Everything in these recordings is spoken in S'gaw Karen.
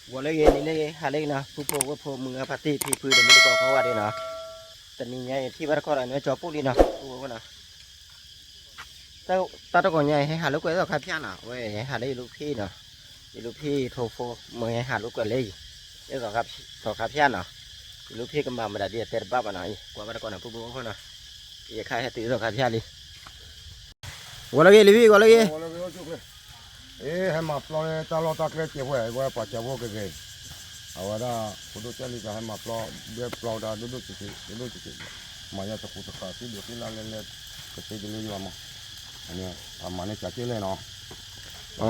ဂီၤလၢဂ့ၤ နံၤလၢဂ့ၤ ဟါလၢဂ့ၤနီၤ ဖုဖိဝဲၢ်ဖိ မုၢ်ဂၤဖါတံၢ် ဖံဖု ဒီးမုၢ်တကိးကိးဂၤဒဲးနီၤ, တနံၤညါအံၤထံၣ်ဘၣ်တခီဒီး နမ့ၢ်ကၠီပိၣ်လံနီၤ ဖုဖိဝဲၢ်ဖိနီၤ, တၢ်တကိးညါအံၤ ဟဲဟးလိာ်ကွဲသီခါဖၠၣ်နီၤ, အဝဲဟဲဟးလၢယလူၤဖံးနီၤ, ယလူၤဖံးထိဖိ မ့ၢ်ဟဲဟးလိာ်ကွဲလၢအံၤ သီခါဖၠၣ်နီၤ, ယလူၤဖံးကမၤမတၤဒ်အတဲတဘၣ်ဘၣ်နီၤ, ကွၢ်ဘၣ်တကိးနီၤ ဖုဖိဝဲၢ်ဖိနီၤ, ယခါဟဲတုၤသီခါဖၠၣ်လံ ဂီၤလၢဂ့ၤ လံၤဘံၣ် ဂီၤလၢဂ့ၤ, အ့ ဟဲမၤပျီလၢတၢ်လီၢ်တၢ်ကျဲစဲးဝဲ ဝဲပှၤစဲးဖိကဂ့ၤ, အဝဲဒၣ် ဖိဒိၣ်ကၢ်လံၤကဟဲမၤပျီ ဒဲပျီဝဲဒၣ် ဒိၣ်ဒိၣ်က့ၤက့ၤ ဒိၣ်ဒိၣ်က့ၤက့ၤ, မၤယၤတကူတကး သ့ဒိးသ့လၢ်လဲလဲ ကသ့တလၢယွၤမး, အန့ၣ် အမၤန့ၢ်စးက့ၣ်လဲၣ်နီၤ,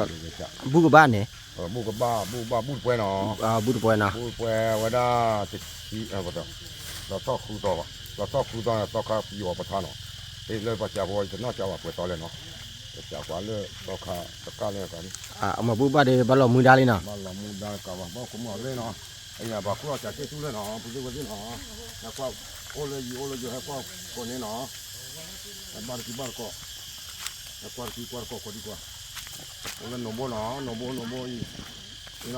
ဘူၣ်ကဘၣ်န့ၣ်, ဘူၣ်ကဘၣ် ဘူၣ်ကဘၣ် ဘူၣ်တပှဲၤနီၤ, ဘူၣ်တပှဲၤဝဲဒၣ် တဆံ လီၤသီၣ်ဃုသီဘၣ်, လီၤသီၣ်ဃုသီန့ၣ် သီခါပယီၤပထါနီၤ, လၢပှၤစဲးဖိတနီၣ်စဲးဝဲပှဲၤသီလဲၣ်နီၤ, ပစဲးကွၢ်လၢသီခါတကးလၢကးလံ, အမၤဘူၣ်ဘၣ်ဒီး ဘၣ်လီၤမူဒါလံနီၤ, ဘၣ်လီၤမူဒါကးဘၣ် ဘၣ်ခိၣ်မုၣ်အီၤလၢနီၤ, အယဘၣ်ခူၣ်အီၤစးက့ၣ်ဆူၣ်လၢနီၤ ပသ့ၣ်ဝဲသ့ၣ်နီၤ, နကွၢ်အိၣ်လၢယံၤအိၣ်လၢယိၤဟဲကွၢ်ကိးန့ၣ်နီၤ, နဘၣ်တကံဘၣ်တကိး, နကွၢ်တကံကွၢ်တကိးကိးဒံကွၢ်, အိၣ်လၢနိၣ်ဘိနီၤ နိၣ်ဘိနိၣ်ဘိအံၤ, အံၤနီၤ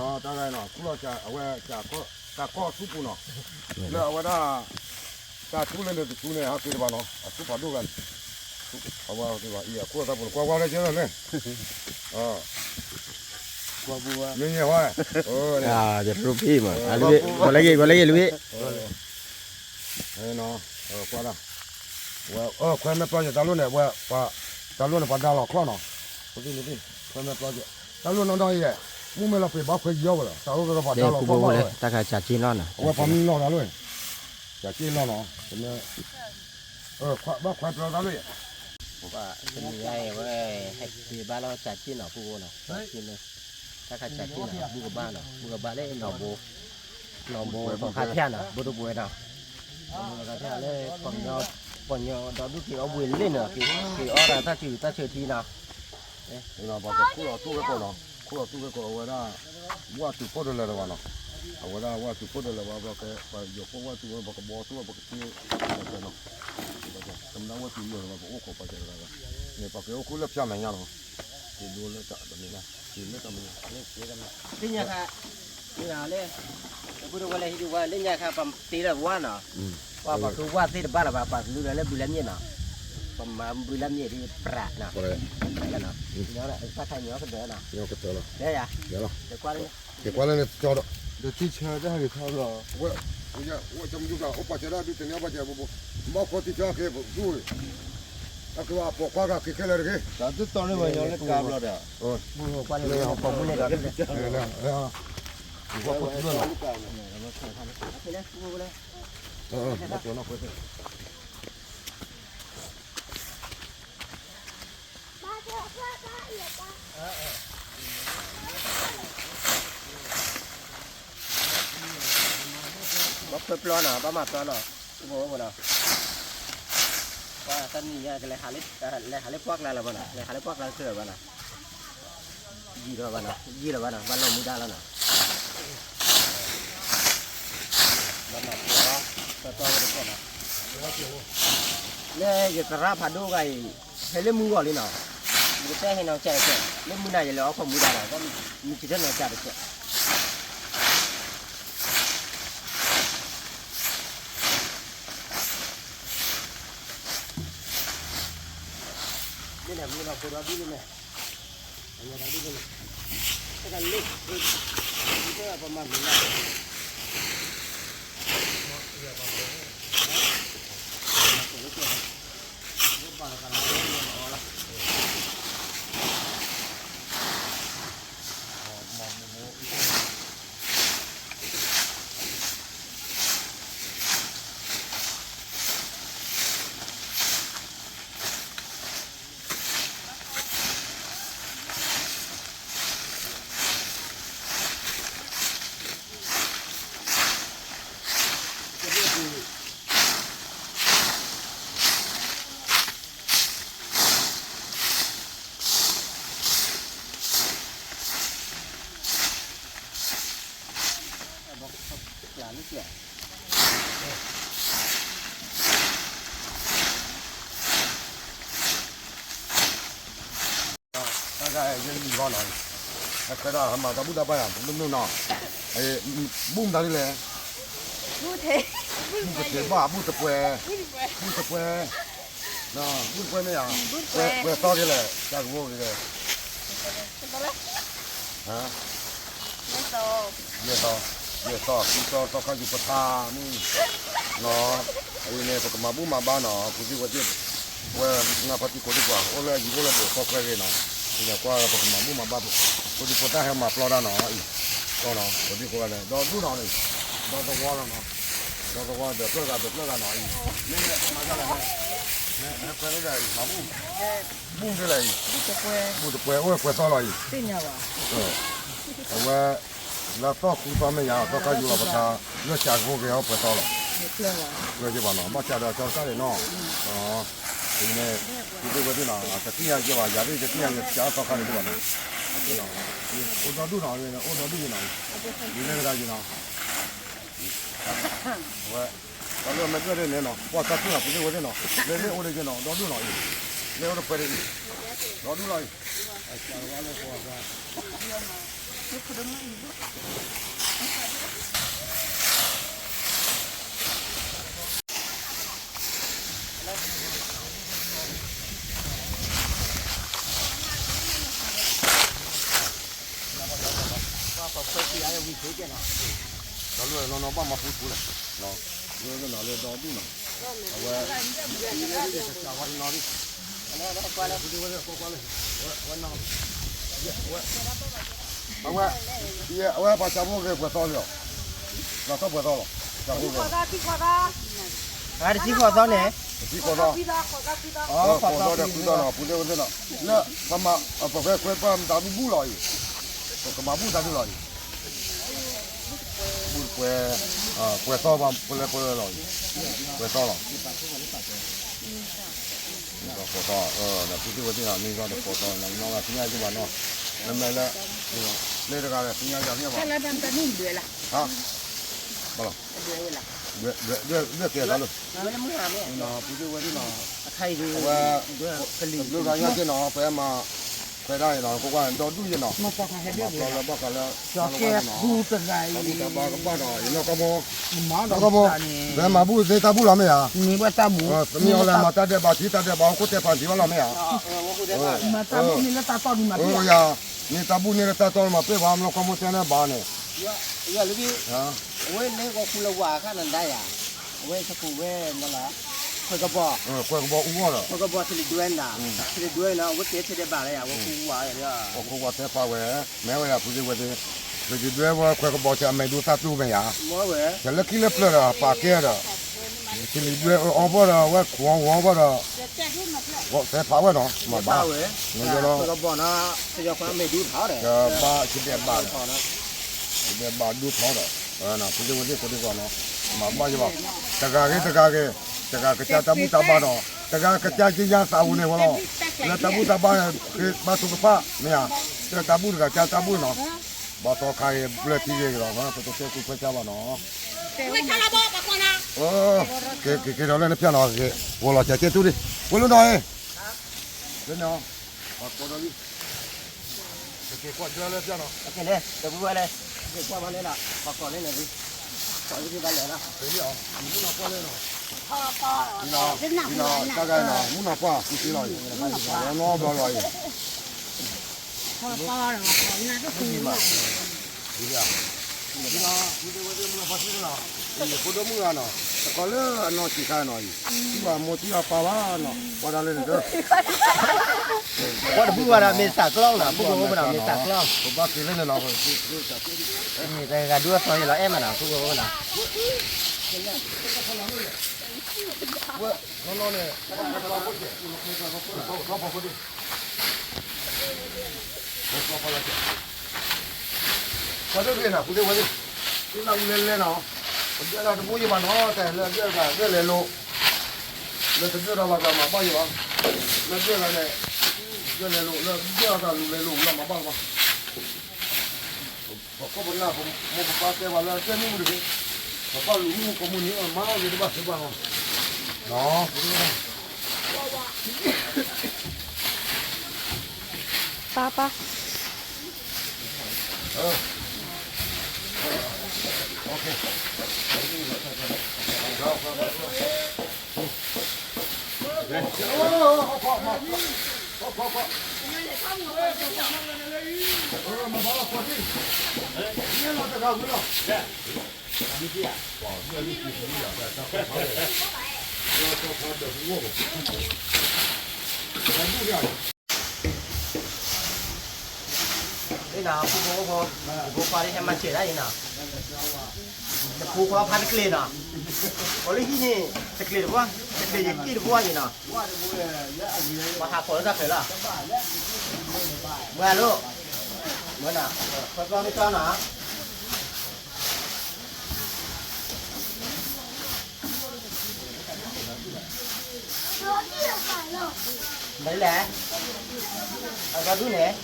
တၢ်ဂၤနီၤ ခူၣ်လီၤစး အဝဲစး တၢ်ကီၢ်ဆူပူၤနီၤ, လၢအဝဲဒၣ် တၢ်ဆူလၢန့ၣ်တဆူန့ၣ် ဟးက့ၤတဘၣ်နီၤ အဆူဖးဒိၣ်ဂၤန့ၣ်, အဝဲအံၤကွၢ်သးပူၤန့ၣ် ကွၢ်ကွၢ်လၢကဲလၢန့ၣ်, မ့ၢ်ညဲဝဲ, ယရူဖံမး ဂီၤလၢဂ့ၤ ဂီၤလၢဂ့ၤ လံၤဘံၣ်, ကွၢ်ဒၣ်, ဝဲ ခွဲမ့ၢ်ပျီယတၢ်လိၣ်န့ၣ် ဝဲ တၢ်လိၣ်န့ၣ် ပှၤဒါလီၤချီၣ်နီၤ, ခွဲမ့ၢ်ပျီယ တၢ်လိၣ်နီၢ်နီၢ်အံၤ, မုၢ်မ့ၢ်လီၤပှ့ၤဘၣ်ခွဲယီၤဝဲလီၤ တၢ်အိၣ်ကဒီးပှၤဒါလီၤချီၣ်ဘၣ်ဝဲ, တၢ်ခါစးက့ၣ်လီၤနီၤ, အဝဲပှၤမံလီၤတၢ်လိၣ်, စးက့ၣ်လီၤနီၤ, တမ့ၢ် ဘၣ်ခွဲပျီတၢ်လိၣ်ယဲ, တနံၤညါအံၤဝဲ ဟဲက့ၤဘၣ်လီၤစးက့ၣ်နီၤ ဖုဖိနီၤ, စးက့ၣ်လၢ တၢ်ခါစးက့ၣ်နီၤ ဘူၣ်ကဘၣ်နီၤ ဘူၣ်ကဘၣ်လၢနီၢ်ဘိ, နီၢ်ဘိသီခါဖၠၣ်နီၤ ဘိတပှဲၤနီၤ, နီၢ်ဘိသီခါဖၠၣ်လၢ ပှၤကညီဒီဒူၣ်က့ၤအီၣ်ဘှံးလ့ၣ်နီၤ က့ၤအီၣ်ဒၣ်တၢ်ဆံးတၢ်ဆၢထံနီၤ, ပှၤကခူၣ်လီၤသူၣ်ဝဲကိးနီၤ ခူၣ်လီၤသူၣ်ဝဲကိးအဝဲဒၣ် ဝၣ်သုးဖိတလၢာ်လၢၤဘၣ်နီၤ, အဝဲဒၣ်ဝၣ်သုးဖိတလၢာ်ဘၣ် ပှၤကယီၤဖိဝၣ်သုးဝဲ ပှၤကဘီသူၣ်ဝဲ ပှၤကစ့နီၤ, ကမၤဝဲသုးလၢာ်လၢၤဘၣ် ပအိၣ်ခိးပှၤကဲတဂၤဘၣ်, န့ၣ်ပှၤက့ၤအိၣ်ခိၣ်လၢဖၠၣ်မဲာ်ညါနီၤ, က့ၤဒိလၢတၢ်တမံၤလၢ် က့ၤလၢတၢ်မံၤလၢ် လၢညါခါ, လၢ ပပုၢ်တဝဲလၢဟံးဒုးဝဲလၢညါခါ ပတ့လၢဝါနီၤ, ပှၤပှၤကဝၢ်သ့ၣ်တဘၣ်လၢၤဘၣ် ပှၤကလူလၢဘုလၢမ့ၢ်နီၤ, ပမၤဘုလၢမ့ၢ်ဒ်ပြးနီၤ, တၢ်ခါညီကတၢၢ်နီၤ, လဲၤယၤ, ကွၢ်လၢန့ၣ် က့ၤကွၢ်လၢန့ၣ်ကၠီဒီး, ဒီးထံဆၢတၢ်ဂ့ၤထီလီၤ, ဝဲ ဝဲကၠီမဒူၣ်ကၢ် အိၣ်ပှၤစၢၤဒၣ်ဒုးတန့ၢ်အီၣ်ပှၤစၢၤဘိဘိ, ဘၣ်ခိးထံဆၢက့ၤပူၤ, အကဘၣ်ပိာ်ခွါက့ၤခဲလၢာ်တဂ့ၤ, တၢ်တတီၤန့ၣ်ဝဲညီလၢကါဘျီဒီး, ကွၢ်လၢပိာ်မုၣ်န့ၣ်ဒီး, ဘၣ်ခိးထံဆၢလီၤ, ဘၣ်ခိးနီၢ်ခွဲးသ့ၣ် ဘၣ်ခွဲပျီနီၤ ဘၣ်မၤပျီနီၤ, အိၣ်ဘၣ်အိၣ်ဘၣ်နီၤ, ပှၤတနံၤညါကလဲၤဟးလၢ, လဲၤဟးလၢပှၢ်ကျါလၢၤဘၣ်နီၤ လဲၤဟးလၢပှၢ်ကျါလၢၤဘၣ်နီၤ, ယံာ်လီၤဘၣ်နီၤ ယံာ်လီၤဘၣ်နီၤ ဘၣ်လီၤမူဒါလီၤနီၤ, ဘၣ်မၤပျီ, တီတီဝဲတကဲနီၤ, လၢယသရၣ်ဖးဒိၣ်ဂၤအံၤ, ဟဲလၢမုၢ်ဂီၤလံနီၤ, ယကတဲဟဲနီၤကၢ်တကဲ, လၢမုၢ်နၤယလဲၤအီၣ်ခိးမူဒါနီၤ, မုၢ်ဆံထၢၣ်နီၤကၢ်တကဲ ဒ်န့ၣ် မ့ၢ်လီၤဖိဒီဒူၣ်လံန့ၣ်, အညီဒီဒူၣ်လံန့ၣ်, တၢ်ကလ့ၣ်, ဒ်ပမၤမုၢ်လၢ်, တၢ်ဂၤယဲလံၤဘီနီၤ, ဟဲခွဲးဒၣ်ဟဲမၤတၢ်ဘူၣ်တၢ်ဘါယၤ မုၢ်မုၢ်နီၤ, ဘူၣ်မတၤဒ်လဲၣ်, ဘူၣ်ကတ့ၢ်ဘၣ် ဘူၣ်တပှဲၤ, ဘူၣ်တပှဲၤ, ဘူၣ်တပှဲၤမ့ၢ်ဧါ, ပှဲၤသီက့ၤလဲၣ် ကၢ်ကဘိက့ၤလဲၣ်, ယဲၢ်သီ, ယဲၢ်သီ ခံသီ သီခါယူၤပထါမုၢ်, အံၤန့ၣ် ပကမၤဘူၣ်မၤဘါနီၤ ပူၤသ့ၣ်ဝဲသ့ၣ်, ဝဲငါဖါတံၢ်ကိးဒံကွၢ် အိၣ်လၢအယံၤအိၣ်လၢဒိးသီခွဲဂ့ၤနီၤ, အံၤန့ၣ်ကွၢ်ပကမၤဘူၣ်မၤဘါ, ကိးဒံဖိတၢ်ဟဲမၤပျီတၢ်နီၤအံၤ, ကီနီၤ ကိးဒံဖိဂၤန့ၣ် ဒီဒူၣ်နီၤန့ၣ်, ဒီသဝီလီၤနီၤ, ဒီသဝီဒီးပျၢၢ်ဂၤဒီးပျၢၢ်ဂၤနီၤအံၤ, မ့ၢ်မၤတၢ်လဲၣ်, မ့ၢ်ဟဲခွဲးလၢဒၣ်အံၤ မၤဘူၣ်, ဘူၣ်မ့ၢ်လဲၣ်အံၤ, ဘူၣ်တပှဲၤအိၣ်ပှဲၤသီလီၤအံၤ, အဝဲ လၢသီၣ်ဃုသီမ့ၢ်ယၤ သီခါယူၤလီၤပထါ, လၢကၢ်ကဘိက့ၤဟီပှဲၤသီလီၤ, ဘၣ်စးဒီးကၠီတခါန့ၣ်နီၤ, အံၤန့ၣ် ပူၤသ့ၣ်ဝဲသ့ၣ်နီၤ တသ့ၣ်ညါယဲဘၣ် ယၤသ့ၣ်တသ့ၣ်ညါယဲ ကၢ်သီခါန့ၣ်ဒံးဘၣ်နီၤ, အိၣ်ဒီဒူၣ်နီၤ အိၣ်ဒီဒူၣ်ယဲနီၤ, ဒ်လဲၣ်တဂၤယဲနီၤ ဝဲ, ပှၤလၢမဲာ်ဒွဲၣ်ဒ်န့ၣ်နီၤ ကွၢ်တၢ်သူၣ်နီၤ ပူၤသ့ၣ်ဝဲသ့ၣ်နီၤ လဲၤန့ၣ်အိၣ်ဒ်ယဲနီၤ ဒီဒူၣ်နီၤအံၤ, လဲၤအိၣ်တပှဲၤဒ်အံၤ, ဒီဒူၣ်နီၤအံၤ, ဒီလၢနီၢ်နီၢ်ဘၣ်မၤပူထူလဲၣ်, လၢနီၢ်လၢဒီဒူၣ်နီၤ, အဝဲ, အဝဲ, အဝဲပှၤကၢ်ဖိဂ့ၤပှဲၤသီလံလီၤ, လီၤဆီပှဲၤသီလီၤ, ကၢ်ဖိဂ့ၤ, တဆံဃိးသီန့ၣ်, တဆံဃိးသီ, ဃိးသီဒီးခွံသီနီၤ ပူၤသ့ၣ်ဝဲသ့ၣ်နီၤ, လၢ, ပမၤ, ပဖဲခွဲးပှၢ်မတၤဘူၣ်ဘူၣ်လီၤအံၤ, ပကမၤဘူၣ်တၢ်ဒုးလီၤအံၤ, ဘူၣ်တပှဲၤ, ပှဲၤသီဘၣ်ပလဲပလဲလီၤအံၤ, ပှဲၤသီလီၤ, ဃိးသီ, ဒီးပူၤသ့ၣ်ဝဲသ့ၣ်နီၤ မ့ၢ်သီဒီးဃိးသီ နီၢ်ဂၤသ့ၣ်ညါယဘၣ်နီၤ, နမ့ၢ်လၢ, လၢတဂၤဒီးသ့ၣ်ညါယၤသ့ၣ်ညါဘၣ်, ဟါ, ဘၣ်လီၤ, ဒွဲၣ်ကဲသးလၢ, ပူၤသ့ၣ်ဝဲသ့ၣ်နီၤ, အဝဲ, တဘျုးဂၤညါက့နီၤ ပမၤ, ခွဲးဒၣ်အံၤနီၤ ကွၢ်ကွၢ်ဒီဒူၣ်ယဲနီၤ, မၤပျီလၢဘၣ်ဃးလၢ, တၢ်ဘူၣ်တၢ်ဘါကဘၣ်နီၤ ယနီၢ်ကီၢ်မိၢ်, နီၢ်ကီၢ်မိၢ်, ပမၤဘူၣ်သ့တၢ်ဘူၣ်လီၤမ့ၢ်ဧါ, မ့ၢ်အီၤလဲၤမၤတၢ်ဒဲးဘးထံတၢ်ဒဲးဘးဟီၣ်ခိၣ်တဲဖးထံဘၣ်လီၤမ့ၢ်ဧါ, မ့ၢ်တၢ်ဘူၣ်န့ၣ်လၢတၢ်တီၢ်ဒုးမၤပ့ၢ်ဘၣ်, မ့ၢ်တၢ်ဘူၣ်န့ၣ်လၢတၢ်တီၢ်မၤပ့ၢ်ဘၣ် နီၢ်ကီၢ်မိၢ်တဲန့ၣ်ဘၣ်န့ၣ်, အဝဲန့ၣ်ဂီၤခူလၢဝၤခါနၤဒါယၤ, အဝဲသကိးဝဲနလၢ, ခွဲးကဘီ, ခွဲးကဘီအူဂီၢ်ဒီး, ခွဲးကဘီထံလံၤဒွဲနၤ, ထံလံၤဒွဲနၤ အဝဲကဲထံဒဲးဘးလၢယၤ အဝဲခူဝၤယၤ, အခိၣ်ဝၤတဲဖးဝဲ, မ့ၢ်ဝဲယၤပူၤသ့ၣ်ဝဲသ့ၣ်, ထံလံၤဒွဲဝဲခွဲးကဘီဆဲးအမဲာ်ဒိၣ်သၣ်တူၢ်မ့ၢ်ယၤ, ဆဲးလၢခံလၢပျၢၤဒီးပာ်ကဲဒီး, ထံလံၤဒွဲအီၤဘီဒီး အဝဲခိးအီၤဝီဘီဒီး, ဝဲသဲဖးဝဲနီၤ မၤဘၣ်, မ့ၢ်ဒီး, ကဘၣ်ဆံးဒဲးဘၣ်ဒီး, ဆံးဒဲးဘၣ်ဒိၣ်ထီၣ်ဒီး, ပူၤသ့ၣ်ဝဲသ့ၣ်ကိးဒံကီးနီၤ, မၤဘၣ်ယဘၣ်, တဂၤဂ့ၤတဂၤဂ့ၤ, တဂၤကစၢ်တၢ်ဘူၣ်တၢ်ဘါဒီး, တဂၤကစၢ်က့ၤယၤသးဝံၤန့ၣ်ဝဲလီၤ, လၢတၢ်ဘူၣ်တၢ်ဘါန့ၣ်, ဃ့ဘါထုကဖၣ်မ့ၢ်ဧါ, တၢ်ဘူၣ်တဂၤကစၢ်တၢ်ဘူၣ်နီၤ, ဘၣ်သီခါဂ့ၤဘျၢထံဂ့ၤကဒီး ပတတဲကွံာ်ခွဲးကၢ်ဘၣ်နီၤ, က့ၤက့ၤဒီးလၢနဖျၢၣ်နီၤ, ဂီၤလီၤစဲးကဲတူၢ်ဒံး, ဝဲလၢနီၤ, လၢနီၤ, ပှၤကိးဒီးလံ ကက့ၤကွၢ်ကၢလၢပျၢ်နီၤ, ကလဲၤ တပူၤဝဲလဲၣ်, က့ၤကွၢ်ဘၣ်လဲၣ်နီၤ, ပှၤကိးလၢန့ၣ်လံ, ကိးလံဘၣ်လဲၣ်နီၤ, မုၢ်နီၢ်ပှၢ်လဲၣ်နီၤ, တၢ်ဂၤနီၤ မုၢ်နီၢ်ပှၢ် ကူသ့လီၤအံၤ, နီၢ်ဘျီလီၤအံၤ, ဖိဒိၣ်မုၣ်ဂၤနီၤ, တကိးလၢအနီၢ်ဆံးခါနီၤအံၤ, ထံၣ်ဘၣ်မိၢ်ထံၣ်ဘၣ်ပၢ်ဘၣ်နီၤ, ပှၤဒၣ်လဲာ်န့ၣ်ဒီး ပှၤတဘူၣ်ဘၣ်ဒီးမ့ၢ်သးကျီနီၤ, ဖိကိးဖိနီၤ မ့ၢ်သးကျီ, ပဘၣ်က့ၤလၢန့ၣ်နီၤ, မ့ၢ်တဂၤဒုအသီန့ၣ်လီၤ အဲၣ်မးနီၤ ဖိကိးဖိနီၤ, ဝဲ, နီၢ်နီၢ်န့ၣ် ပှၤဒိၣ်က့ၤနီၤ ပူၤသ့ၣ်ဝဲသ့ၣ်, သ့ၣ်နၢ်ဟူလဲၤလဲၤနီၤ, ပဒွဲၣ်တၢ်တဘိယဘၣ်နီၤ တၢ်လၢအဒွဲၣ်တဂၤဒွဲၣ်လဲၤလိၤ, လၢတဒွဲၣ်ဒီးလီၤတၢ်မၤဘၣ်ယဘၣ်, လၢဒွဲၣ်တဂၤန့ၣ်, ဒွဲၣ်လဲၤလိၤ လၢဒွဲၣ်တၢ်လူၤလဲၤလိၤလီၤမၤဘၣ်လီၤဘၣ် ပခိၣ်ပနၢ်ပမိၢ်ပပၢ်တဲပှၤလၢကဲမုၢ်တဂ့ၤ, ပဘၣ်လူၤမုၢ်ကိးမုၢ်နံၤအမါအီၤဂ့ၤတဘၣ်သ့ဘၣ်လီၤ, နီၤ, ပါပါ, အၢ, အံၤနီၤ ဖိဖိဖိ ယဖိခွါဒ်ဟဲမၤစၢၤဒၣ်အံၤနီၤ, ယဖိခွါဖးတကျ့ၤနီၤ, အိၣ်လၢဟံၣ်န့ၣ် တကျ့ၤတဘိ, တကျ့ၤယကံၣ်တဘိအံၤနီၤ, ပှၤဟးဖီၣ်လၢတၢ်ချၢလီၤ, မၤလိ, မၤနီၤ, ခွဲပျီမ့ၢ်ပျီနီၤ မၤလဲၣ်, အဘၣ်ဒူၣ်န့ၣ်,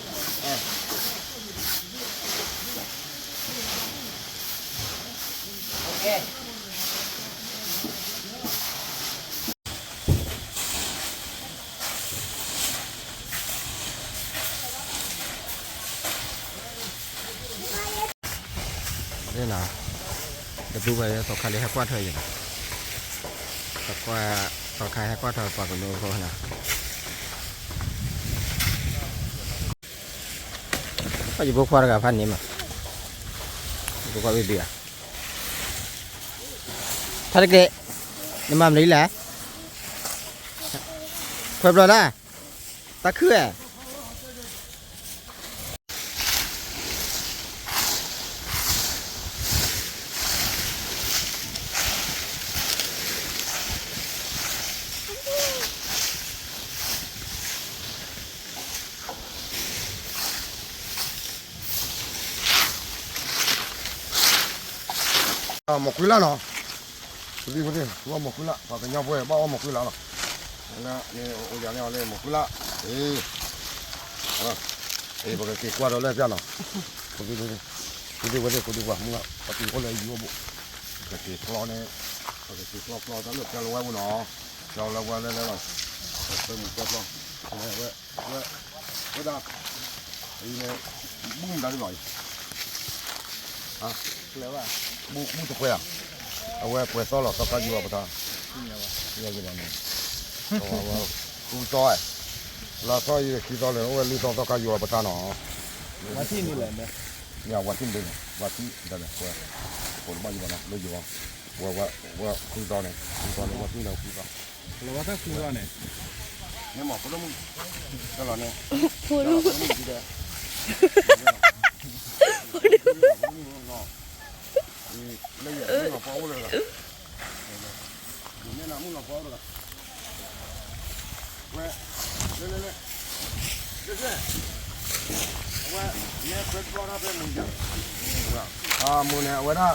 သီခါလၢဟဲကွၢ်ထွဲယၤနီၤ, သီခါဟဲကွၢ်ထွဲပှၤကညီဖိနီၤ, ယဖိခွါတဂၤဖးန့ၣ်မး, ယဖိခွါဘံဘံဧါ, ထါတက့ၢ်, နမၤမနုၤလဲၣ်, ခွဲးဘျီဒၣ်, တၢ်ခုၣ်ဧါ မီၢ်ကွံလၢ်နီၤ, ဝဲမီၢ်ကွံလၢ် ပှၤကညီဖိဘၣ်အီၣ်မီၢ်ကွံလၢ်လီၤ, အိၣ်ယၤန့ၣ်အီၤလၢမီၢ်ကွံလၢ်, ပကက့ၤကွၢ်ဒီးလၢပျၢ်နီၤ, ဝဲသ့ၣ် ဝဲသ့ၣ် ပှၤမုၢ်လၢ် ပှၤတံၤအိၣ်လၢယိၤဘိ, ပကက့ၤကျီန့ၣ်, ပကက့ၤကျီကျီတၢ်လၢပျၢ်လၢဝဲပူၤနီၤ, ကျီလၢဝဲလဲၤလဲၤလီၤ, ပမုၢ်ကျီကျီ, ဝဲ ဝဲ ဝဲဒၣ်, အံၤန့ၣ် ဘူၣ်မတၤဒ်လီၤအံၤ, ဘူၣ်တပှဲၤဧါ, အဝဲပှဲၤသီလီၤ သီခါယူၤလီၤပတၢ်, ဃုသီ, လါသီအံၤခံသီလၢ အိၣ်ဝဲလွံၢ်သီသီခါယူၤလီၤပတၢ်နီၤ, မ့ၢ်ဝဲထံၣ်န့ၣ်လဲၣ်, မ့ၢ်ဝဲထံၣ်န့ၣ်, ဝဲထံၣ်န့ၣ် ဝဲဃိတဘၣ်ယူၤဘၣ်နီၤ လၢယိၤ, ဝဲ ဝဲဃုသီန့ၣ် ဃုသီန့ၣ် ဝဲထံၣ်န့ၣ်ဃုသီ လီၤဘၣ်တၢ်ဃုသီန့ၣ်, န့ၣ်မ့ၢ်ဖိဒိၣ်မုၣ်, ကလီၤန့ၣ်, ဖိဒိၣ်မုၣ်, ဖိဒိၣ်မုၣ်, လၢယနီၢ်ဖီအိၣ်လၢ, ယမ့ၢ်နမုၣ်နီၢ်ဖီအိၣ်လၢ, ဝဲ, လၢလၢလၢ, အဝဲ, မ့ၢ်ခွဲးဘျီတၢ်ဖဲမုၢ်ယၤ, အမိၢ်န့ၣ် အဝဲဒၣ်,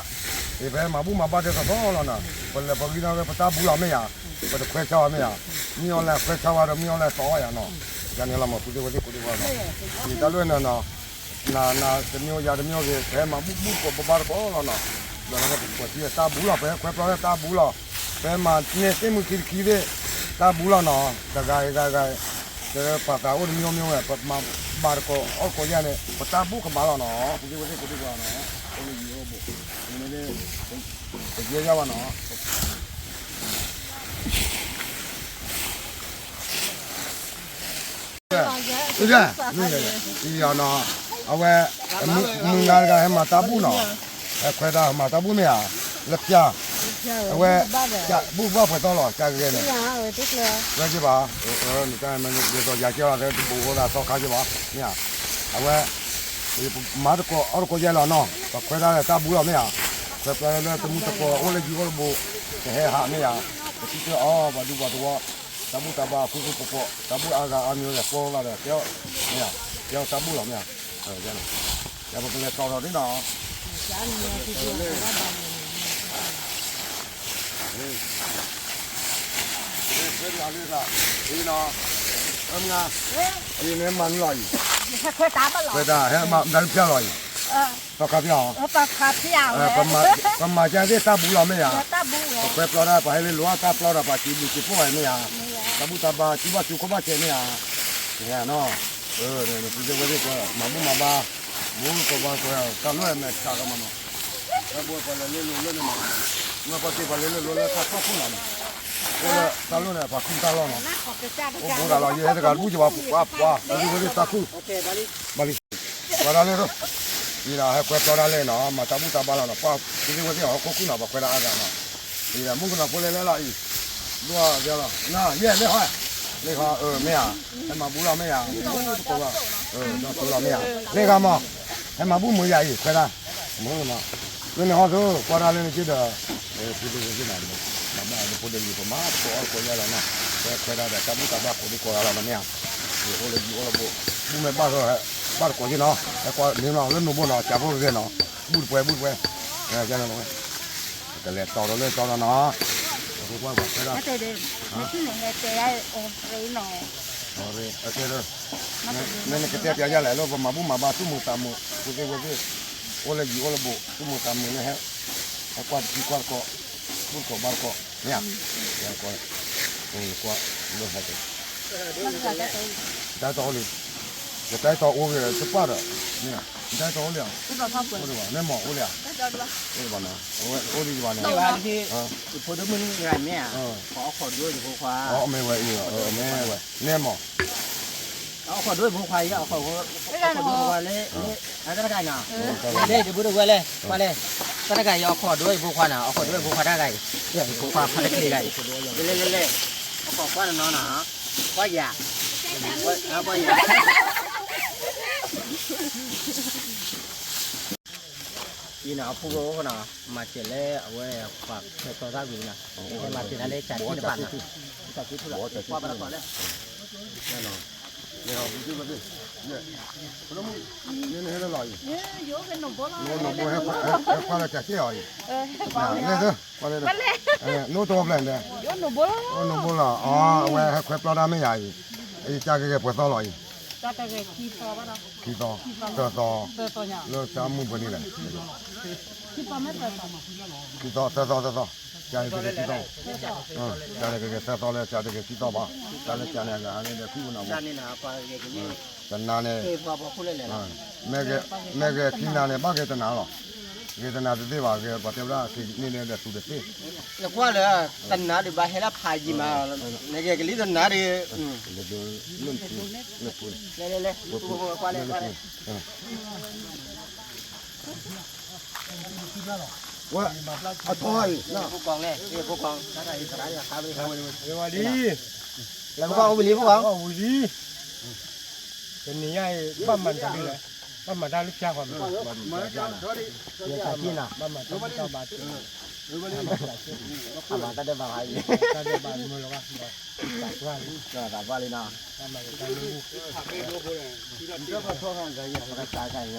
ယဖဲမၤဘူၣ်မၤဘါဒဲးသီသီလီၤနီၤ, ပလဲၤပဂံၢ်ထီၣ်ဝဲပတၢ်ဘူလီၤမ့ၢ်ဧါ, ပတခွဲးဆါဝဲမ့ၢ်ဧါ, မ့ၢ်အီၤလဲၤခွဲးဆါဝဲဒီးမ့ၢ်အီၤလဲၤသီဝဲယၤနီၤ, ယၤန့ၣ်လီၤမ့ၢ် ပူၤသ့ၣ်ဝဲသ့ၣ်ကိးဒံကွၢ်နီၤ, ယတၢ်လွဲၢ်နီၤနီၤ, နၤနၤတမံၤယၤတမံၤဂ့ၤ ပဟဲမၤဘူၣ်ဘူၣ်တကိးဘါဘါတကိးလီၤနီၤ, ဒီးလၢပကွၢ်ထံတၢ်ဘူလီၤ ပဟဲခွဲးဘျီတၢ်တၢ်ဘူလီၤ, ပမၤန့ၢ်သ့ၣ်မုၢ်ခံတခံသ့ၣ်, တၢ်ဘူလီၤနီၤ, တဂၤဂၤဂၤ, တပာ်သးအိၣ်တမံၤမံၤဝဲ ပမၤဘါတကိးအီၣ်တကိးယၤန့ၣ် ပတၢ်ဘူကမၤလီၤနီၤ, ပူၤသ့ၣ်ဝဲသ့ၣ်ကိးဒံကွၢ်နီၤ, အိၣ်လၢယိၤအိၣ်ဘိ, ပယဲယါဘၣ်နီၤ အံၤနီၤ, အဝဲ, မုၢ်ဂၤတဂၤဟဲမၤတၢ်ဘူၣ်နီၤ, ဟဲခွဲးတၢ်မၤတၢ်ဘူၣ်နီၤ, လၢပျၢ်, အဝဲ, ဘူၣ်ဘၣ်ပှဲၤသီလီၤ ကဂဲၤန့ၣ်, ဝဲက့ၤဘၣ်, နတၢ်မ့ၢ်ဒ်သိးယၤကဲလီၤ တဘူၣ်ဃိသးသီခါက့ၤဘၣ်, မ့ၢ်ဧါ, အဝဲ မၤတကိးအီၣ်တကိးယဲလီၤနီၤ, ပခွဲးတၢ်လၢတၢ်ဘူလီၤမ့ၢ်ဧါ, ခွဲးပျီလၢတမုၢ်တကိးအိၣ်လၢယံၤအိၣ်တဘိ, ကဟဲဟးမ့ၢ်ဧါ, ပထံၣ်အီၣ် ပှၤဒူပှၤသဝီ, တၢ်ဘူၣ်တၢ်ဘါဃူဃူဖိးဖိး, တၢ်ဘူၣ်အါဂၤအါမံၤလဲၣ် ကိးလီၤဒီး ကဲအီၣ်, မ့ၢ်ဧါ, ကဲအီၣ်တၢ်ဘူလီၤမ့ၢ်ဧါ, ယၤပကလဲၤတီၤထီၣ်ဒ်နီၤ အံၤနီၤ, အံၤန့ၣ်မၤနုၤလီၤအံၤ, ခွဲးတၢ်ဟဲမၤဒၣ်ဖျါလီၤအံၤ, သီခါဖျါအီၤ, ပမၤကဲသ့ၣ်တၢ်ဘူလီၤမ့ၢ်ဧါ, ပခွဲးပျီတၢ် ပှၤဟဲလၢလိၤတၢ်ပျီဒီးပှၤစံးဘျုးစံးဖှိၣ်ဝဲမ့ၢ်ဧါ, တၢ်ဘူၣ်တၢ်ဘါစံးဘၣ်စံးခိၣ်ဘၣ်စဲးမ့ၢ်ဧါ, နီၤ, ပူၤသ့ၣ်ဝဲသ့ၣ် မၤဘူၣ်မၤဘါ, မူတကိးဘါတကိး တၢ်လၢမဲာ်ဆှးကမၤနီၤ, ဘိပှၤလဲၤလၢလိၤလၢန့ၣ်မး, မ့ၢ်ပှၤက့ၤပှၤလဲၤလၢလိၤလၢတၢ်ခီၣ်ခိၣ်နီၤန့ၣ်, အိၣ်လၢတၢ်လီၢ်န့ၣ် ပှၤကူၣ်တၢ်လီၢ်နီၤ, အိၣ်ဘူးဒၣ်လီၤ ယဟဲတဂၤတဘူၣ်ယဘၣ်ပှၤပှၤ ပှၤလၢဝဲသ့ၣ်တၢ်ခူၣ်, ဘၣ်လံ, ပှၤဒၣ်လဲၣ်, အံၤဒီးဟဲခွဲးပျီဒၣ်လဲၣ်နီၤ မၤတၢ်ဘူၣ်တၢ်ဘါလီၤနီၤ ပှၤကသ့ဝဲသ့ၣ်ဟီၣ်ခိၣ်ခုၣ်နီၤ ပှၤခွဲးဒၣ်အါဂၤနီၤ, အံၤဒီးမုၣ်ကနီၤဖိလဲၤလဲၣ်လီၤအံၤ, ဒွဲၣ်လီၤ, ယဲၢ်လဲၤဟီ, လဲၤဟီ, မ့ၢ်ဧါ, ဟဲမၤဘူၣ်လီၤမ့ၢ်ဧါ, ဒီးသိလီၤမ့ၢ်ဧါ, လဲၤဂၤမး, ဟဲမၤဘူၣ်မုာ်ယၤအံၤ ခွဲးဒၣ်, မ့ၢ်မး, လၢန့ၣ်ဟီသိ ကွၢ်ဒၣ်လၢန့ၣ်က့ဒီး, ဖုသ့ၣ်ဝဲသ့ၣ်နီၤ, ဘၣ်ဘၣ်ဖိဒိၣ်လံၤပမၤသကိးအီၣ်သကိးယဲၢ်လီၤနီၤ, ဟဲခွဲးဒၣ်ဒီးတၢ်ဘူၣ်တၢ်ဘါကိးဒံကိးဂၤလီၤနီၤမ့ၢ်ဧါ, အိၣ်လၢယံၤအိၣ်လၢဘိ, ဘူၣ်မ့ၢ်ဘၣ်သိ ဘၣ်တကိးက့နီၤ, ဟဲကွၢ်န့ၣ်နီၤ လၢနိၣ်ဘိနီၤ ကၢ်ဖိဂ့ၤနီၤ, ဘူၣ်တပှဲၤဘူၣ်တပှဲၤ, ကလဲၤတီၤဒီးလၢတီၤဒီးနီၤ, အဃိကွၢ်ကွၢ်ခွဲးဒၣ်, မ့ၢ်နကတဲပျးယၤလဲၣ် လၢပမၤဘူၣ်မၤဘါသူၣ်မုာ်သးမုာ် ဖုသ့ၣ်ဝဲသ့ၣ်, အိၣ်လၢယံၤအိၣ်လၢဘိ သူၣ်မုာ်သးမုာ်လၢဟဲ, ဟဲကွၢ်တံၤကွၢ်တကိး, ဘူၣ်တကိးဘါတကိး, မ့ၢ်ဧါ, ကွၢ်, ကွၢ်, လၢဟဲက့ၤ, တၢ်တီအိၣ်လံ, ယတၢ်တီအိၣ်ဂ့ၤတပၣ်ဒီး, မ့ၢ်ဧါ, ယတၢ်တီအိၣ်လံဧါ, အိၣ်ဒံးဘၣ်, မ့ၢ်မးအိၣ်လံဧါ, အိၣ်ဒံးဘၣ်နီၤ, အဝဲအိၣ်ဒံးဘၣ်နီၤ, ယဖိဒိၣ်မုၣ်ဂၤမ့ၢ်ဧါ, ပှၤအိၣ်ခိးဒိၣ်ယဖိခွါ, အမ့ၢ်ဝဲအံၤ, အမ့ၢ်ဝဲ, မ့ၢ်မး အအိၣ်ခိးဒိၣ်ဖိခွါအံၤ အအိၣ်ခိးဒိၣ်ဖိခွါလၢ, အတၢ်တဂၤနီၤ, လၢတဘိတဝဲလဲၣ်, ကွၢ်လဲၣ်, တၢ်တဂၤအံၤ အအိၣ်ခိးဒိၣ်ယဖိခွါနီၤ, အအိၣ်ခိးဒိၣ်ယဖိခွါတၢ်တဂၤအံၤ, ယဖိခွါခွါတချ့တဂၤအံၤ, လဲၤလဲၤလဲၤလဲၤ, အအိၣ်ခိးကွၢ်နီၤနီၤ, ကွၢ်ယၤ, ကွၢ်ယၤ အံၤနီၤ အဖိကအိၣ်နီၤ, မၤစၢၤလၢအဝဲပှၤခွဲးတီတၢ်ဝံၤနီၤ, ဟဲမၤစၢၤတၢ်လၢကၠးထံၣ်တဖၣ်နီၤ, ကၠးထံၣ်ထူၣ်လီၤ, ပှၤဘၣ်တခီလဲၣ်, နအိၣ်တဝီဖျၢၣ်န့ၣ်, နိၣ်ဘိလီၤ, အဝဲဟဲခွဲးပျီတၢ်မ့ၢ်ယၤအံၤ, အံၤကၠးကဂဲၤပှဲၤသီလီၤအံၤ, ခံသီ, သၢသီ, လၢကၠးမုၢ်ပှဲၤန့ၣ်လဲၣ်, ခံသီ, သၢသီ, သၢသီ, ကၠးန့ၣ်ကဂဲၤခံသီ, ကၠးန့ၣ်ကဂဲၤသၢသီလၢကၠးတဂဲၤခံသီဘၣ်, တၢ်လၢကၠးန့ၣ် အဂၤန့ၣ်ဒီးခံပနီၤ, တနၤန့ၣ်, မ့ၢ်ဂဲၤခံနၤန့ၣ် ဘၣ်ဂဲၤတနၤလီၤ, ဂဲၤတနၤတသ့ဘၣ်, ဂဲၤပှၤတဲဝဲဒၣ်က့ၤန့ၣ်ဒီးသူတသ့, နကွၢ်လၢ, တနၤဒုးဘၣ်ဟဲလၢဖးယံၤမး, နဂဲၤကလံတနၤဒီး, လဲၤလဲၤလဲၤ, ကွၢ်လဲၣ်ကွၢ်လဲၣ်, ဝဲ, အထီအံၤ, ဖိကီၢ်လဲၣ်, ဖိကီၢ်, ဝဲလံ, လၢကဘၣ်အိၣ်ဝံၤလံဖိကီၢ်, ဝံၤလံ, တနံၤညါအံၤ ဘၣ်မၤတၢ်လၢလဲၣ်, ဘၣ်မၤတၢ်လၢဖျါဃီမး, ယတၢ်က့ၤနၤ, ဘၣ်မၤတၢ်လၢတၢ်ဘၣ်, အမၤတၢ်ဒဲးဘးဟးအံၤ, တၢ်ဒဲးဘးမုာ်လီၤဘၣ်, သးပှၢ်လံ, သးပှၢ်လံနီၤ, ဘၣ်မၤတၢ်လၢ, ပကစၢ်ကါအံ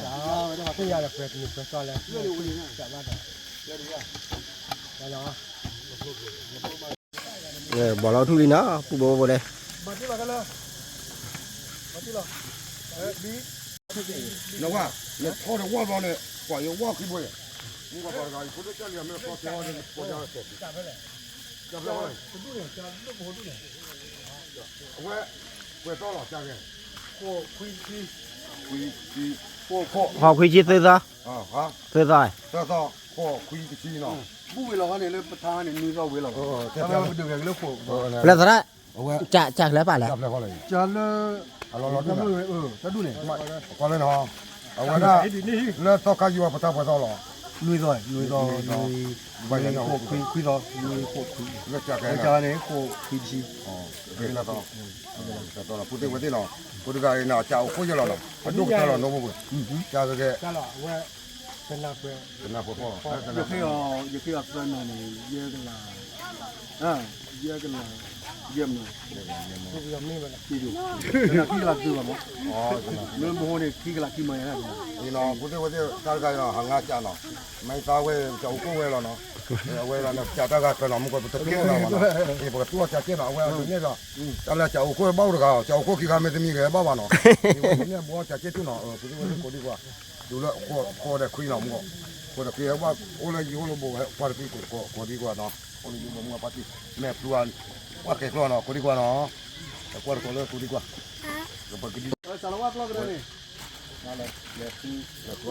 ၤ, ပှၤသ့ၣ်ညါလၢပှဲၤတနံၤပှဲၤသီလဲၣ်, ကဘၣ်ဒီး, ဘီလီၤထူၣ်လံနီၤ ပူၤဘိဘိလဲၣ်, နဝဲ, နထီဒီးဝၣ်ဘျီန့ၣ် ပှၤယဝၣ်ခံဘိန့ၣ်, မ့ၢ်ပှၤတဂၤအံၤ ဖိဒိၣ်ကၢ်လံၤမ့ၢ်ဖီတဲဝဲန့ၣ် ပှၤယဝၣ်ကဲ, အဝဲ, ပှဲၤသီလီၤကၢ်ဂဲ, ဃိးခွံဆံ, ဃိးခွံဆံသၢသီ, သၢသီ, သၢသီ, ဃိးခွံတဆံနီၤ, ဘူၣ်ဝဲလီၤဃီန့ၣ်လၢပထါန့ၣ် နွံသီဝဲလီၤ, ပဒုးဂဲၤကလၢဃိး, ပျဲသရၣ်, ကၢ်ကၢ်လၢပာ်လဲၣ်, ကၢ်လၢ, အလီၤလီၤဒ်န့ၣ်, တၢ်ဒူၣ်န့ၣ်, ကွၢ်လၢန့ၣ်ဟီ, အဝဲဒၣ်, လၢသီခါယံၤဝဲပထါပှဲၤသီလီၤ, နွံသီ, နွံသီ, နွံ, ခွံသီ, နွံခွံ, လၢကၢ်ကဲန့ၣ်, ဃိးခွံတဆံ, သၢသီ, သၢသီလီၤ ဖိသ့ၣ်ဝဲသ့ၣ်နီၤ, ဖိတဂၤအံၤန့ၣ် ကၢ်အိၣ်ခိၣ်ယဲၢ်လီၤနီၤ, ပဒိၣ်ကတၢၢ်လီၤနီၣ်ဘိပှဲၤ, ကၢ်ကဲ, ကနၢ်ပှဲၤ, ယဃ့အီၤသၢနၤန့ၣ် ယဲၢ်ကလး, ယဲၢ်ကလး, ယဲၢ်မး, ခံကလးသုဘၣ်မး, မ့ၢ်မဟိန့ၣ် ခံကလးခံမးယဲၢ်, ဖိသ့ၣ်ဝဲသ့ၣ် တၢ်တခါအံၤနီၤ ဟးငါကၢ်နီၤ, မ့ၢ်သးဝဲ ကၢ်အိၣ်ခိၣ်ဝဲလီၤနီၤ, အဝဲဒၣ်န့ၣ် ကၢ်တၢ်ဂၤကၢ်နီၤ မူကီၢ်ပတကျိၣ်နီၤဘၣ်နီၤ, ပကတူၢ်အီၤကၢ်ကဲနီၤ အဝဲအန့ၣ်ဒီး, တၢ်လၢကၢ်အိၣ်ခိၣ်ဘၣ်အိၣ်တဂၤ, ကၢ်အိၣ်ခိၣ်ခံဂၤမ့ၢ်တမံၤဂ့ၤဘၣ်ဘၣ်နီၤ, အဝဲန့ၣ်ဘှီကၢ်ကဲထူၣ်နီၤ, ဖိသ့ၣ်ဝဲသ့ၣ်ကိးဒံကွၢ်, ဒုးလၢဃိးဒီးခွံနီၤ မူကီၢ်, ဃိးဒီးခွံ ဟဲဘၣ်အိၣ်လၢယံၤအိၣ်လၢဘိ ဟဲကွၢ်တခွံကိးဒံကွၢ်နီၤ, အိၣ်လၢယံၤအိၣ်လၢဘိ မူကီၢ်ပၣ်တံၣ်, မဲာ်ဖျူအ, ကွၢ်ကဲကျီနီၤ ကိးဒံကွၢ်နီၤ, ကွၢ်တကိးလၢကိးဒံကွၢ်, ကပကဒံ, စးလီၤဝါကျီကရၢန့ၣ်, တကျီထံအံၤ, တကျီထံလၢ, တကျီထံလီၤ, ဝဲ, ကီၢ်ကျီထံကွဲး, မ့ၢ်ပှၤမူပှၤဖီမ့ၢ်နီၤ, အီၣ်ဘၣ်ကီၢ်မ့ၢ်ဘူၣ်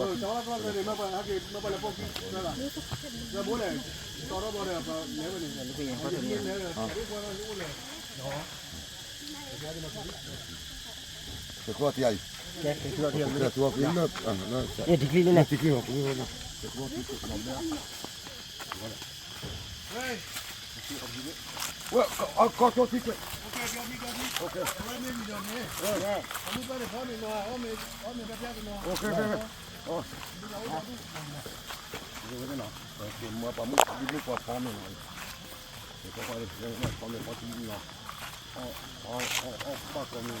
ကဘၣ်ကီၢ်, အံၤနီၤ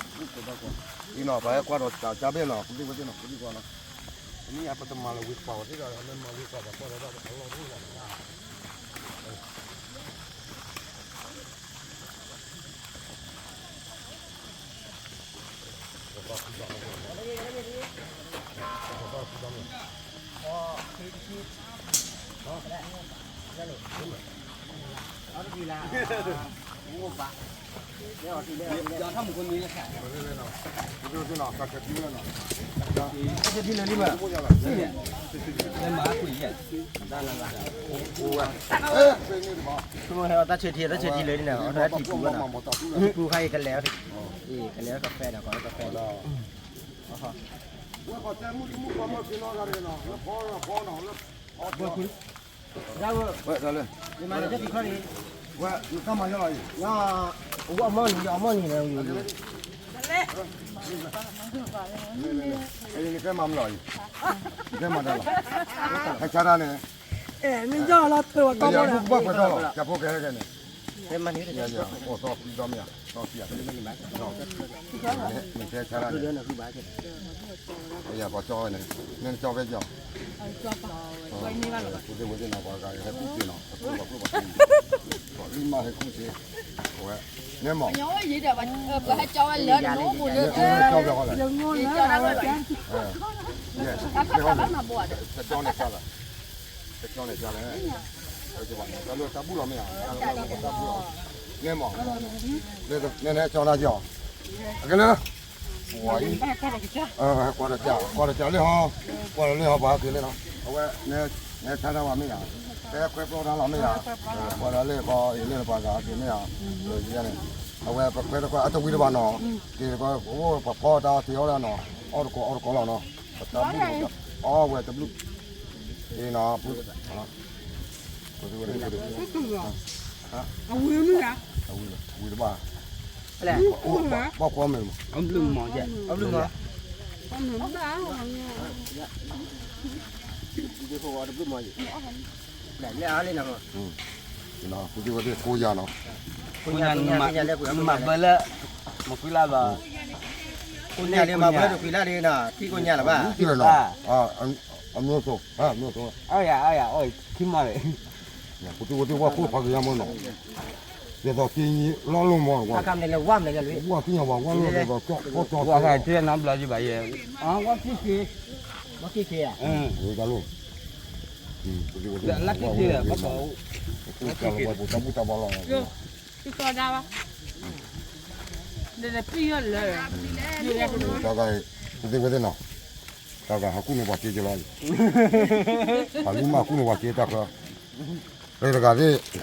ပှၤဟဲကွၢ်ဒီးတၢ်ကါဘ့ၣ်နီၤ ပသ့ၣ်ဝဲသ့ၣ်နီၤ ပသ့ၣ်ကွၢ်နီၤ, မ့ၢ်အပတမၤလၢဝံၤပာ်ဝဲသ့ၣ်ဒီး လၢမၤဝံၤပာ်ဒီးကွၢ်ဒီးတၢ်အလီၢ်တအိၣ်ဘၣ်နီၤ. တၢ်ဆၢထံ တၢ်ဆၢထံလၢန့ၣ် အီၣ်တၢ်ထံပူၤဘၣ်နီၤ, ထံပူၤခါအံၤကလဲၤအီၤ, အံၤကလဲၤအီၤကဖဲဒီး ကီကဖဲ, ဝဲ, အဝဲအမီၢ်နံၤ အမီၢ်နံၤန့ၣ်, နကဲမၤမလီၤအံၤ, နကဲမၤတၢ်လီၤ, ဟဲဆါတၢ်န့ၣ်, မ့ၢ်ကဘၣ်ပှဲၤထီၣ်လီၤ ကဖိကဟဲကဲန့ၣ်, အိၣ်သီဃုဒီမ့ၢ်ဧါ, သီဃု, နကဲဆါတၢ်န့ၣ်, ယကီၢ်ကၠီဝဲန့ၣ်, နကၠီဖဲကၠီ, ပသ့ၣ်ဝဲသ့ၣ်နီၤ ပှၤဂၤဟဲကူၣ်သ့နီၤ, ပကျိၣ်ပကျိၣ်ပှၤသ့ၣ်, ပှၤအံၤမးဟဲကူၣ်သ့, အဝဲ, နဲမး, ကၠီဝဲလၢနအိၣ်ပူၤလၢ, ကၠီဝဲလၢ, ကၠီန့ၣ်ကၠီလၢ, ကၠီန့ၣ်ကၠီလၢ, တၢ်ဘူၣ်လီၤမ့ၢ်ဧါ, တၢ်ဘူၣ်လီၤ, နဲမး, နဲနဲကၠီတၢ်ကၠီ, အကလၢ ပှၤအံၤ, ကွၢ်တကး ကွၢ်တကးလၢဟီ, ကွၢ်လၢဟီပှၤဟဲက့ၤလၢနီၤ, အဝဲ, နဲဆါတၢ်ဘၣ်မ့ၢ်ဧါ, တဲခွဲးပျီတၢ်လီၤမ့ၢ်ဧါ, ကွၢ်ဒီးလၢဃီအံၤလၢပှၤဂၤဟဲက့ၤမ့ၢ်ဧါ, န့ၣ်, အဝဲပခွဲးတခွဲးအတဝံၤတဘၣ်နီၤ, က့ၤတကီၢ် ပှၤဖီတၢ်အီၣ်တ့ၢ်အီၣ်ဒၣ်နီၤ, အီၣ်တကိးအီၣ်တကိးလီၤနီၤ, ပတၢ်ဘူၣ်, အီၣ်ဝဲတဘျုး, အံၤနီၤ, အဝံၤမ့ၢ်ဧါ, အဝံၤတဘၣ်, ဘၣ်ကွၢ်မဲာ်မး, အဘျုးမး, တဘျုးမး, လၢအါလံနီၤ, ပူၤသ့ၣ်ဝဲသ့ၣ်ကိးယၤနီၤ, ကိးညၣ်လၢ, မၤဘၢလၢ, မၤကွံလၢဘၣ်, ကိးညၣ်လၢမၤဘၢလၢကွံလၢလံနီၤ, ထံကိးညၣ်လၢၤဘၣ်, အမျိုးစုံ, အမျိုးစုံ, အါယၤ, အါယၤ, အီၣ်ခံမး, ပူၤသ့ၣ်ဝဲသ့ၣ်ဝဲခိၣ်ဖးက့ၤယါမးနီၤ, ဒ်သိးက့ၤလီၤလိၣ်မး, ဝါသ့ၣ်ညါဘၣ်ဝါလိၣ်ဒ်သိးကၠီ, ကၠီ, ဝါသ့ၣ်ညါဘၣ်ယဲ, ဝါသ့ၣ်က့ၤ, ဝါသ့ၣ်က့ၤ, ဝဲတၢ်လိၣ်, လၢက့ၤက့ၤ, တၢ်ဘူၣ်တၢ်ဘါလီၤ, တၢ်ဂၤ, ပူၤသ့ၣ်ဝဲသ့ၣ်နီၤ, တၢ်ဂၤဟးကူၣ်န့ၢ်ပှၤက့ၤကလီၤ, ဟးလူမးကူၣ်န့ၢ်ပှၤက့ၤတၢ်ချၢ, လၢတဂၤသ့ၣ်, က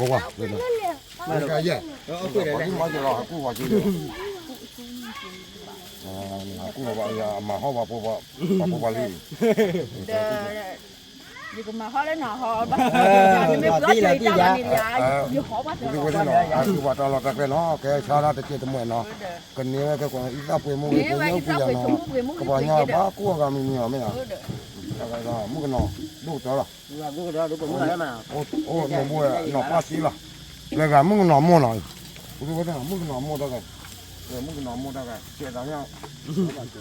ဝါ, တဂၤယဲၢ်, ပှၤလူမးက့ၤလီၤ ဟးကူၣ်ပှၤက့ၤ, ဟးကူၣ်ပှၤ, မၤဟီၣ်ပှၤဖိ, ပှၤဖိပှၤလံၤ, ယကမၤဟီၣ်လၢနဟီၣ်ဘၣ်, နမ့ၢ်ပျီတၢ်လီၤန့ၣ်, ယဟီၣ်ဘၣ်တၢ်လီၤ, ပူၤသ့ၣ်ဝဲသ့ၣ်နီၤ, ဟးကူၣ်ပှၤတၢ်လီၢ်တၢ်ကျဲနီၤ, ကဲဆါတၢ်တကဲတမှဲၤနီၤ, ကန့ၢ်ဝဲကဲကွၢ်အံသၣ်ပှ့ၤမူဂ့ၤ ပှ့ၤညၣ်ပှ့ၤယၤနီၤ, ကဘၣ်ညၣ်ဘၣ်ကိၢ်အဂၤမံၤမံၤအီၤမ့ၢ်ဧါ, မုၣ်ကနီၤ, ဒိၣ်ကတၢၢ်လီၤ, အိၣ်နီၢ်ဘိနီၤပၢ်သံလီၤ, လၢဂၤမုၣ်ကနီၤမိၢ်နီၤ, ပူၤသ့ၣ်ဝဲသ့ၣ်နီၤ မုၣ်ကနီၤမိၢ်တၢ်ဂၤ, မုၣ်ကနီၤမိၢ်တၢ်ဂၤ, ကဲသးညါ,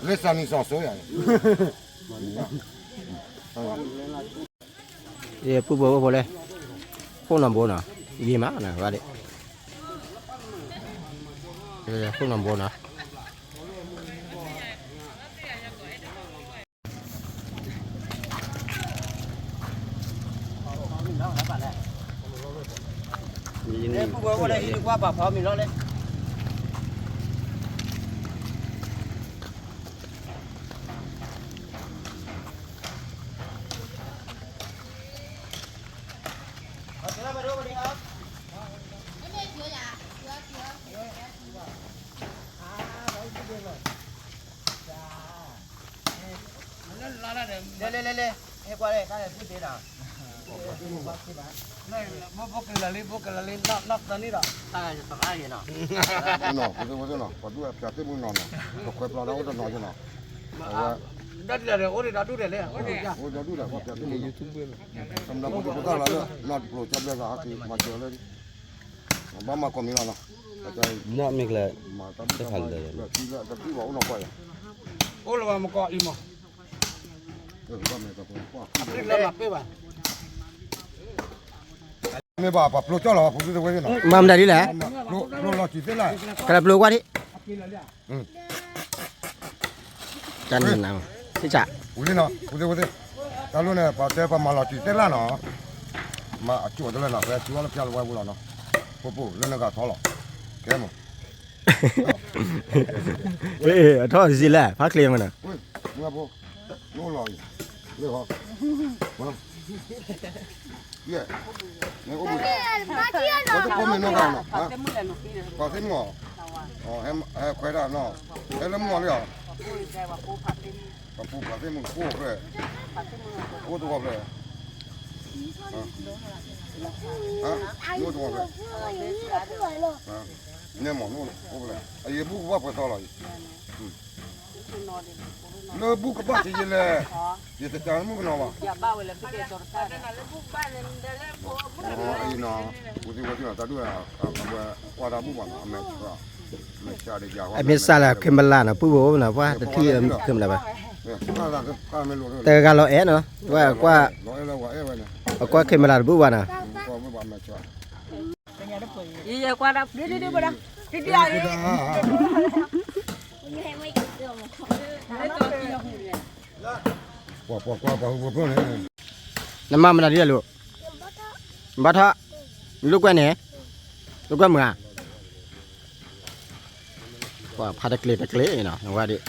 လၢစးနံၤစီၤစိယၤန့ၣ် ပုၢ်ဖိဝဲၢ်ဖိလဲၣ်, ခိၣ်နူာ်ဘိနီၤ, ယံာ်မးနီၤ, ဘၣ်ဒ့ၣ်, ခိၣ်နူာ်ဘိနီၤ, ပုၢ်ဖိဝဲၢ်ဖိလဲၣ် ဟံၣ်တကွၢ်ပာ်ဖီမံၤလီၤလဲၣ်. လဲၤလဲၤလဲၤလဲၤ ဟဲကွၢ်လဲၣ် တၢ်လဲၤဖုၣ်သ့ဒီး ဘိကလၢာ်လံ ဘိကလၢာ်လံ နီၢ်သၢနံၣ်ဒီး တၢ်ဂၤယသရၣ်ဂ့ၤနီၤ နီၤ ပဒိၣ်ဝဲသ့ၣ်နီၤ ပဒိၣ်ဖၠးသ့ၣ်မုၢ်နီၤနီၤ ပခွဲးပျီဒီးအိၣ်တနီၤယနီၤ အဝဲ ဒီးဒူၣ်ဒီးအိၣ်ဒီးဒူၣ်ဒီးလဲၣ် အိၣ်ဒီးဒူၣ်ဒီး ပှၤဖၠးသ့ၣ်မုၢ် ကမျၢၢ်ဖိဒိၣ်ဖိသၣ်လီၤလၢ နီၢ်တကျိၤကမျၢၢ်သးဟးက့ၤ မၤစၢၤလၢ ဘၣ်မၤကီၢ်မံၤလီၤနီၤ မ့ၢ်ကလဲၤ တဖၣ်လၢ အိၣ်လၢၤဘၣ်မကီၢ်အံၤမး မ့ၢ်ဘၣ်ပှၤပျိကၠီၣ်လီၤ ဖိသ့ၣ်ဝဲသ့ၣ်နီၤ မၤမတၤဒ်လဲၣ် ပျိလီၤစံၣ်သ့ၣ်လၢ် ကလၢပျိကွၢ်ဒံး တၢ်နၤ သ့ၣ်ဆၣ် ဝံၤလံနီၤ ဖိသ့ၣ်ဝဲသ့ၣ် တၢ်လိၣ်န့ၣ် ပှၤတဲပှၤမၤလီၤစံၣ်သ့ၣ်လၢ်နီၤ မၤအကၠိၣ်တလၢနီၤ ဖဲစံးဝဲလၢဖၠါလဝဲပူၤလီၤနီၤ ဖိဖိလၢနဂၤထီလီၤ ကဲမး အထီၣ်စံးလဲၣ် ဖးချ့မးနီၤ နအိၣ်လီၤအံၤ လၢဟီ ယဲ နအိၣ်ဘှံး ပှၤတပိာ်မ့ၢ်နီၢ်ဂၤနီၤ ပှၤသ့ၣ်မုၣ်အီၤ ဟဲခွဲးဒၣ်နီၤ ဟဲလၢမုၢ်အီၤလံအီၤ ပှၤပူၤပှၤသ့ၣ်မုၣ်ကအိၣ်ဖျဲၣ် အိၣ်တဝီဖျဲၣ် အိၣ်တဝီဖျဲၣ် နဲမ့ၢ်နအိၣ်ဖျဲၣ် အယဘူၣ်ကဘၣ်ပှဲၤသီလီၤအံၤ လၢဘူၣ်ကဘၣ်က့ၤယဲလဲၣ် ယတကးမုၣ်ကနီၤဘၣ် အံၤနီၤ ပူၤသ့ၣ်ဝဲသ့ၣ်နီၤ တၢ်ဒိၣ်ဝဲ ကွၢ်တၢ်ဘူၣ်ဘၣ်နီၤ အမဲာ်ဆှး အမ့ၢ်စးလၢ camera နီၤ ပုၢ်ဖိနီၤ ပှၤတထံၣ် camera ဘၣ် တဂၤလီၤအဲၣ်နီၤ ဝဲကွၢ် အကွၢ် camera တဘူၣ်ဘၣ်နီၤ ယကွၢ်ဒၣ် နမၤမတၤဒ်လဲၣ်လိၤ ဘၣ်ထီၣ် လိာ်ကွဲန့ၣ် လိာ်ကွဲမုၢ်ဧါ ပှၤဖးတကျ့ၤတကျ့ၤနီၤ ဝဲဒၣ်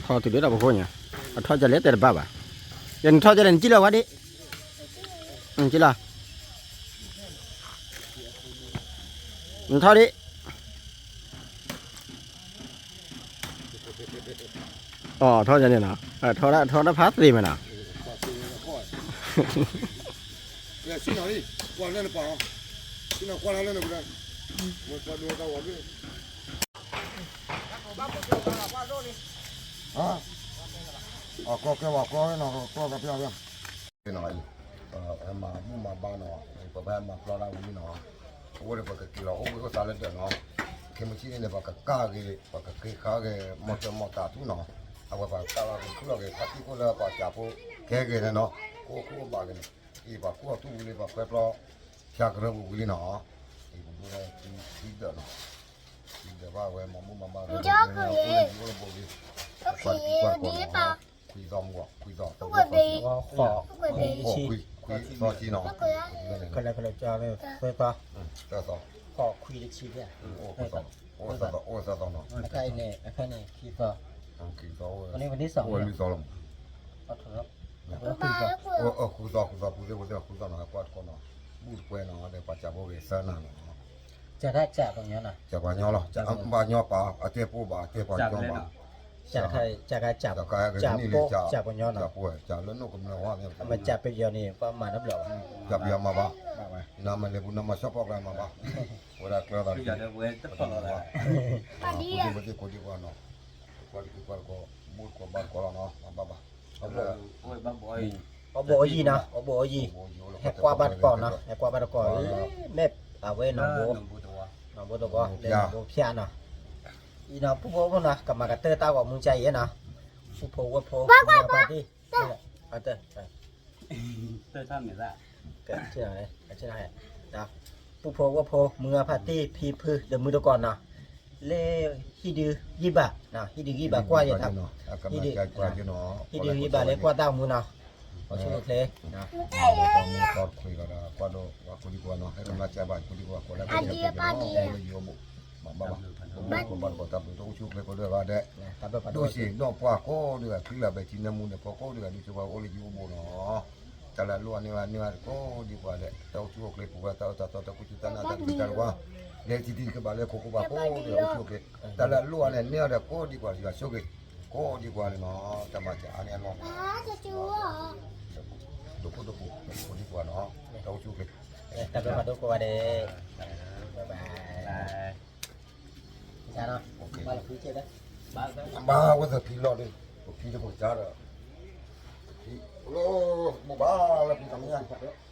ထီၣ်တုၤဒၣ်ဒီးပဖိညါ အထီၣ်ကလဲၣ်တဲတဘၣ်ဘၣ် ယနထီၣ်ကလဲၣ် နကံၣ်လီၤဝဲဒၣ် နကံၣ်လီၤ နထီၣ်ဒၣ် အီၤ ထီၣ်ကန့ၣ်နီၤ ထီၣ်ဒၣ်ဖးသ့မးနီၤ အကီကဲဝဲကီနီၤ ကီကဖျါဖျါ နီၤ ပဟဲမၤဘူၣ်မၤဘါနီၤ ပဟဲမၤပျီဒၣ်ဝံၤလံနီၤ အဝဲန့ၣ်ပကက့ၤလီၤအိၣ်ဘှံးအိၣ်သါလၢဒၢးနီၤ ခဲမုၢ်ဆ့ၣ်န့ၣ် ပကကၢ်ဂ့ၤ ပကဃ့ဃာ်ဂ့ၤ မီၢ်စၢၤမီၢ်တၤထူၣ်နီၤ အဝဲပကကၢ်လီၤက့ၤထူၣ်လီၤက့ၤ ဖါတံၢ်ခိၣ်လၢပှၤစၢ်ဖိ ကဲဂ့ၤန့ၣ်နီၤ ကိၢ်ခိၣ်ဘၣ်ဂ့ၤန့ၣ် အံၤပှၤကိၢ်အထူၣ်ဝံၤလံ ပှၤခွဲးပျီ ဖၠါကရၢပူၤဝံၤလံနီၤ အံၤပဒိၣ်ထံဒၢးနီၤ ထံဒၢးဘၣ်ဝဲမၤဘူၣ်မၤဘါ အိၣ်လၢအိၣ်လၢဘိးလံ ပှၤတံၢ်ပှၤတကိးနီၤ ခွံသီမူ ခွံသီ ခွံသီ ခွံသီဆံနီၤ သၢသီ သၢသီ အိၣ်သၢသီ အိၣ်သၢသီနီၤ အခါအံၤန့ၣ် အခါန့ၣ် ခံသီ ခံသီ အိၣ်လွံၢ်သီလီၤမး ဃုသီ ဃုသီ ပူၤသ့ၣ်ဝဲသ့ၣ် ဃုသီနီၤ ကွၢ်တကိးနီၤ ဘူၣ်တကွဲနီၤ ဒီးပှၤစၢ်ဖိဂ့ၤသၢနၤနီၤ စၢ်တၢ်စၢ်ပှၤညီနီၤ စၢ်ပှၤညီလီၤ ဘၣ်ညီပာ် အတဲပိာ်ဘၣ် အတဲပှၤညီဘၣ် စၢ်တခါ စၢ်ကါ စၢ်ဖိ စၢ်ပှၤညီနီၤ စၢ်လၢနိၣ်ကမျၢၢ်ဝဲ အမ့ၢ်စၢ်ပယီၤန့ၣ် ပှၤမၤတဘျီဘၣ် စၢ်ပယီၤမၤဘၣ် နမၤလဲၤပူၤ နမၤဆီၣ်ဖီၣ်ကျါမၤဘၣ် ဝဲဒၣ်ကျၢၤသး ပူၤသ့ၣ်ဝဲသ့ၣ်ကိးဒံးကွၢ်နီၤ ကွၢ်တံၢ်ကွၢ်တကိး ဘူၣ်တကိးဘါတကိးလီၤနီၤ ဘၣ်ဘၣ် အီၣ်ဘိၣ်အီယံၤနီၤ အီၣ်ဘိၣ်အီယံၤ ဟဲကွၢ်ဘၣ်တကိးနီၤ ဟဲကွၢ်ဘၣ်တကိး မ့ၢ်အဝဲနီၢ်ဘိ နီၢ်ဘိတဝီ နီၢ်ဘိတကိး လၢနီၢ်ဘိဖၠါနီၤ အံၤနီၤ ပူဖိဝဲဖိနီၤ ကမၤကတၢၢ်တၢ်ဂီၤမူကါအံၤနီၤ ပူဖိဝဲဖိ ပှၤတံၢ် ပူဖိဝဲဖိ မုၢ်ဂၢ်ဖါတံၢ် ဖံဖု ဒီးမုၢ်တကိးနီၤ လၢဟံၣ်ဒုးဟံၣ်ဘၣ် ဟံၣ်ဒုးဟံၣ်ဘၣ်ကွၢ်ယဲၢ်နီၤ ဟံၣ်ဒုးဟံၣ်ဘၣ်လၢကွၢ်တၢ်မူနီၤ အဆိကတၢၢ် မ့ၢ်တခွံဂၤဒီး ကွၢ်ဒိၣ် ကွၢ်ကိးဒံးကွၢ်နီၤ ဟဲကမၤစၢ်ဘၣ်ကိးဒံးကွၢ် ကိးဒၣ်ကစၢ်ကဲးနီၤ လၢယိၤဘိၣ် မၤဘၣ်ဘၣ် ဘၣ်ကိးဘၣ်ကိးတၢ်ဘျုးတအိၣ်ဆူၣ်အိၣ်ချ့ကိးဒံးဂၤဒဲး ဒိၣ်ဆံးနီၣ်ပှၢ်ကိးဒံးဂၤ ချံလၢဘဲထံနၢမူန့ၣ် ပှၤကိးဒံးဂၤ ဒုးဆိပှၤအိၣ်လၢယိၤဘိၣ်နီၤ တၢ်လၢအလိၣ်အန့ၢ်ဘၣ်န့ၢ်ဘၣ်ကိးဒံးကွၢ်ဒဲး တၢ်အိၣ်ဆူၣ်အိၣ်ချ့ပူၤဝဲ တၢ်အိၣ်တၢ်သီတၢ်ကူၣ်တၢ်နၢ်တၢ်တံၤတၢ်တဝါ လဲၤတံၤတံၤကဘၣ်လဲၤခိၣ်ကဘၣ်ကိးဒံးဂၤ အိၣ်ဆူၣ်အိၣ်ချ့ တၢ်လၢအလိၣ်အန့ၢ်န့ၢ်ဒီးကိးဒံးကွၢ် ယွၤဆိၣ်ဂ့ၤ ကိးဒံကွၢ်လံနီၤ, တၢ်မၤစၢၤအါန့ၢ်အလီၢ်, ဒိၣ်ခိၣ်ဒိၣ်ပူၤ ကိးဒံကွၢ်နီၤ, တၢ်အိၣ်ဆူၣ်ချ့, တၢ်ဘျုးဖးဒိၣ်ကိးဂၤဒဲး, ဘၣ်ဝဲသးဖံလီၤဒီး, ဖံတကိးကၢဒီး, ဘၣ်လၢဖံတမံၤညါန့ၣ်